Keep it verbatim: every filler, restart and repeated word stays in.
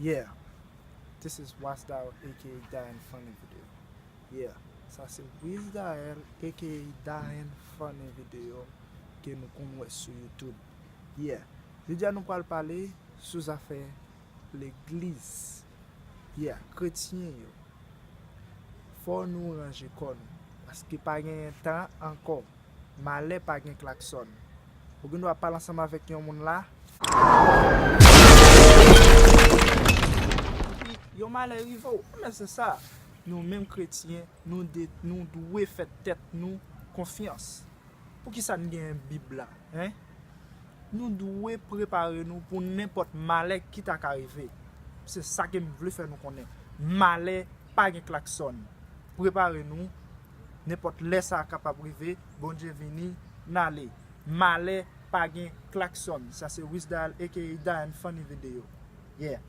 Yeah, this is Wasdael aka Daen Funny Video. Yeah, sa se Wisdael aka Daen Funny Video ke nou konn wè sou YouTube. Yeah, jodi a nou pral pale sou zafè legliz. Yeah, kretyen yo. Fò nou ranje kò nou, paske pa genyen tan ankò. Malè pa gen klaksòn. Ou gen dwa pale ansanm avèk yon moun la. Yon malè rive w. Men se sa. Nou menm kretyen, nou, de, nou dwe fè tèt nou konfyans. Poukisa n gen Bib la? Hein? Nou dwe prepare nou pou nenpòt malè ki ta ka rive. Se sa ke m vle fè nou konnen. Malè pa gen klaksòn. Prepare nou. Nenpòt lè sa kapab rive. Bondye vini, n ale. Malè pa gen klaksòn. Sa se Wisdael aka Daen Funny Video. Yeah.